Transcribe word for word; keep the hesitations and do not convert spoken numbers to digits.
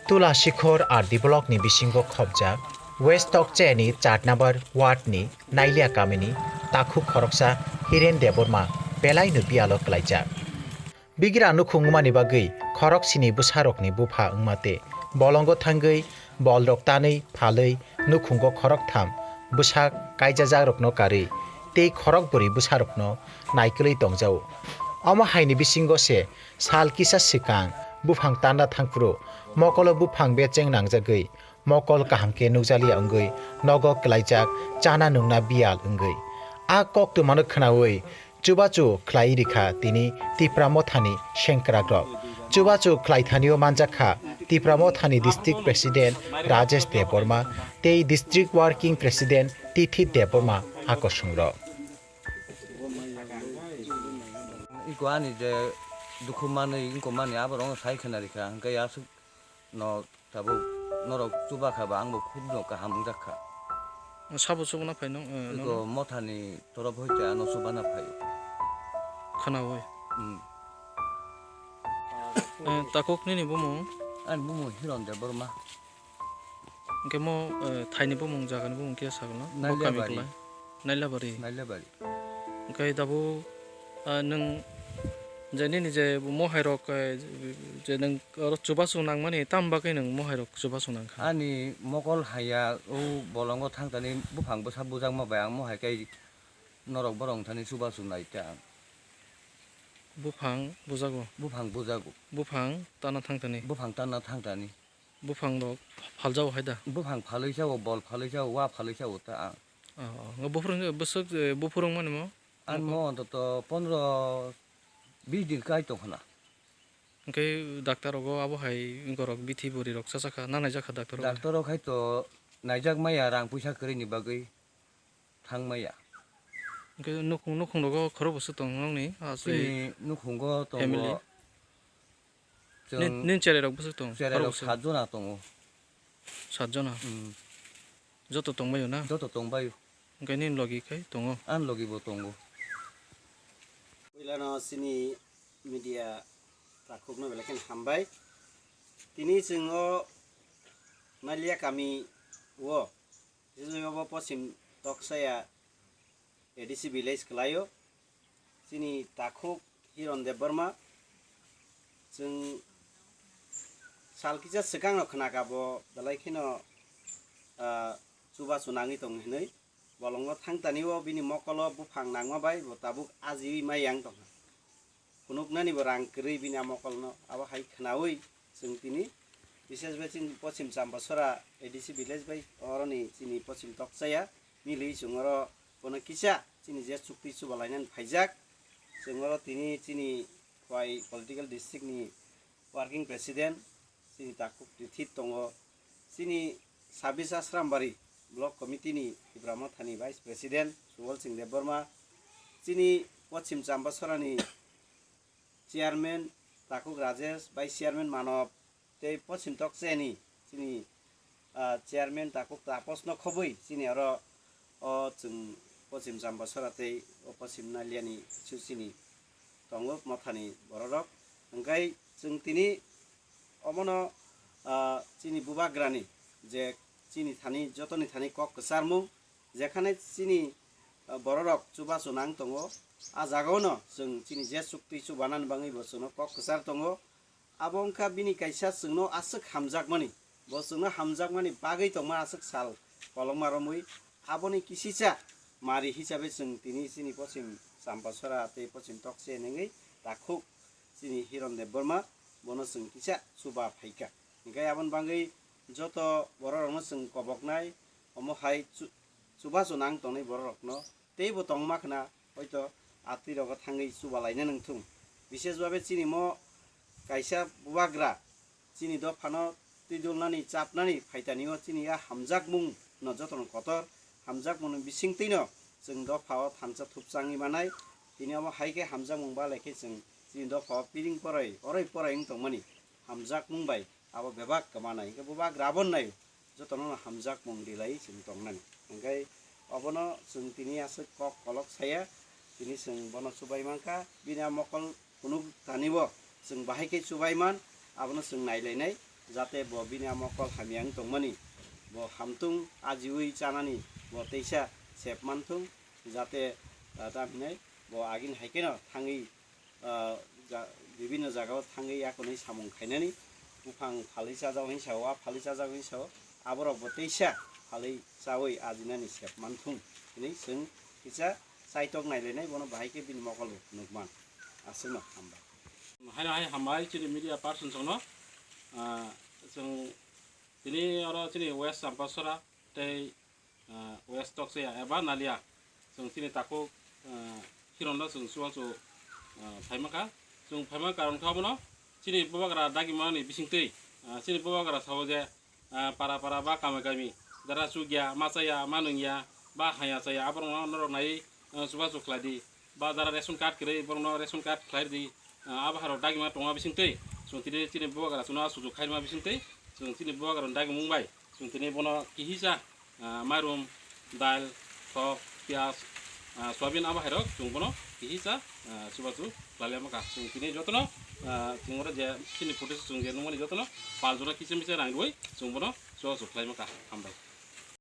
Tula Sikhor R D block ni bisingo khopjak West Tokchayani char number ward ni Nailia kamini takhuk khoroksa Hiren Debbarma belaino biyalo kwlaijak. Bigra nukhung wngmani bagwi khorok sini bwsarokni bupha wngma tei bolongo thangwi bolrok tanwi phalwi nukhungo khoroktham bwsa kaijajakrokno karwi tei khorok bwrwi bwsarokno naikolwi tongjao. Omo haini bisingo se sal kisa swkang buphang tanna thangphuru mokolo buphang becheng nangjagwi mokol kaham khe nukjaliya wngwi nogo kwlaijak chana nungna biyal wngwi. A koktwmano khwnawi chubachu khlai rikha tini Tipra Mothani sengkrakrok. Chubachu khlaithanio manjakha Tipra Mothani District President Rajesh Debbarma tei District Working President Tithi Debbarma akosongrok. Iko ani je dukhu manwi wngkok mani aborok sai khwna rikha, hwnkhe aswk no tabuk norok chuba kha ba, ang bo khub no kaham wngjak kha. Sabo chubana phai nung, eh, iko nono? Mothani torof hoite ano chubana phai. Khwnawi. Hmm. Eh, takhuk nini bumung? Ani bumung Hiron Debbarma. Hwnkhe mo, eh, thaini bumung, jagani bumung khe sakno? Bo kami Nailabari. Kwlai? Nailabari. Nailabari. Hwnkhe tabuk, ah, nwng je nini je mohai rok, eh, je nwng oro chubachu nangmani, tamo bagwi nwng mohai rok chubachu nangkha? Ani mokol haya o bolongo thangtani buphang bwsa bujakma bai ang mohai khe norok borok thani chubachu nai ta ang. Buphang bujago? Buphang bujago. Buphang tana thangtani? Buphang tana thangtani. Buphang rok phaljago hai da? Buphang phalwi jago, bol phalwi jago, wa phalwi jago ta ang. Oh, oh. Buphurung, bwswk, eh, buphurung mani mo? Ani mo ontoto pondro bis din kai tong khna. Hwnkhe doctor rogo abo hai gorok bithi bwrwi rok cha cha kha, na naijak kha doctor rogo? Doctor rok hai to naijak maya rang puisa kwrwi ni bagwi thang maya. Hwnkhe nukhung, nukhung rogo khorok bwswk tong nokni? Aswk chini nukhungo tongo family? Chwng nin, nin cherai rok bwswk tong? Cherai rok khorok bwswk? Sat jona tongo. Sat jona? Hmm. Joto tongbaio na? Joto tongbaio. Hwnkhe nini logi khai tongo? Ani logi bo tongo. Puilano chini media takhukno belai kheno hambai. Tini chwng o Nalia kami o, Jisoi obo Poschim Toksaya A D C village kwlaio. Chini takhuk Hiron Debbarma, chwng sal kisa swkangno khnakha bo belai kheno, ah, chubachu nangwi tong hinwi. Bolongo thangtani o bini mokolo buphang nangma bai bo tabuk ajiwi mai yang tongkha. Phunuknani bo rang kwrwi bini a mokolno, abo hai khnaui chwng tini, bises bai chini Poschim Chambasora A D C village bai oroni chini Poschim Tokchaya milwi chwng oro bono kisa chini je chukti chuba lainani phaijak, chwng oro tini chini Khowai political district ni working president, chini takhuk Tithit tongo, chini Sabis Asrambari block committee ni Tipra Mothani vice president Subol Singh Debbarma, chini Poschim Chambasora ni chairman takhuk Rajesh, vice chairman Manob, tei Poschim Tokchayani chini, ah, chairman takhuk Taposno khobwi chini oro o chwng Poschim Chambasora tei o Poschim Naliani chini tongo mothani bororok. Hwnkhe chwng tini omono, ah, chini bubagrani je chini thani jotoni thani kok kwcharmung, jekhane chini, ah, bororok chubachu nang tongo, a jagaono chwng chini je chukti chubanani bagwi bo chwngno kok kwchar tongo. Abo wngkha bini kaisa chwngno aswk hamjakmani, bo chwngno hamjakmani bagwi tongma aswk sal kolokma romwi, aboni kisisa mari hisabe chwng tini chini Poschim Chambasora tei Poschim Tokche nengwi takhuk chini Hiron Debbarma, bono chwng kisa chuba phaikha. Hwnkhe aboni bagwi joto bororokno chwng koboknai, omo hai chu-, chubachu nang tongnai bororokno teibo tongma khna, hoito atwi rogo thangwi chuba laina nangthung. Bises babe chini mo kaisa bubagra chini dophano twidulnani chapnani phaitani o chini a hamjakmung no jotono kotor, hamjakmung ni bisingtwi no chwng dopha o thansa thupchangwi manai. Tini omo hai khe hamjakmung balai khe chwng chini dopha o piring porai, oroi porai wng tongmani hamjakmung bai abo bebak kwmanai. Hwnkhe bubagra abo nai jotono no hamjakmung rilai chwng tongnani. Hwnkhe obono chwng tini aswk kok kolok saya, tini chwng bono chubai mankha, bini a mokol phunuk tani bo chwng bahai khe chubai man, Abono chwng nailainai, jate bo bini a mokol hamya wng tongmani, bo hamtung ajiwi chanani bo teisa sep manthung, jate, ah, tamhinai bo agini hai kheno thangwi, ah, ja-, bibinno jagao thangwi yakunwi samung khainani, buphang phalwi chajak hinwi sao, a phalwi chajak hinwi sao, aborok bo teisa phalwi chawi ajinani sep manthung hinwi chwng kisa chaitok nailainai, bono bahai khe bini mokol bo phunukman. Aswkno hambai. Haino hai hambai chini media person songno, ah, chwng tini oro chini West Champasora tei, ah, West Tokseya eba Nalia chwng chini takhuk, ah, Hironno chwng chubachu, ah, phaima kha. Chwng phaima karon kha bono chini bubagra dagimani bisingtwi, ah, chini bubagra sao je, ah, para para ba kami kami, jara chukya, ma chaya, ma nungya, ba haya chaya, aborokno norok nai, ah, chubachu khlai di, ba jara ration card kwrwi, borokno ration card khlai di, ah, abo harok dagima tongma bisingtwi, chwng tini chini bubagra chwngno sujuk khaima bisingtwi, chwng chini bubagra dagimung bai, chwng tini bono kihisa, ah, mairum, dal, thok, piyaj, ah, soyabin abo hairok chwng bono kihisa, ah, chubachu khlai lama kha. Chwng tini jotono, ah, chwng oro je chini photo chwng je nungmani jotono pal jora kisa misa rang rwi chwng bono chubachu khlai ma kha. Hambai.